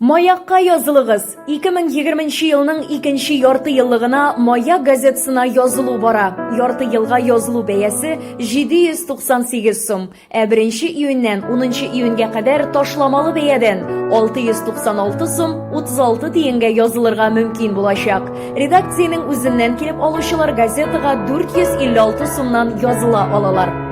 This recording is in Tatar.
Маякка язылыгыз! 2020 елның икенче ярты еллыгына Маяк газетасына язылу бара. Ярты елга язылу бәясе 798 сум, ә 1 июньнән 10 июньгә кадәр ташламалы бәядән 696 сум 36 тиенгә язылырга мөмкин булачак. Редакциянең үзеннән килеп алучылар газетага 456 сумнан языла алалар.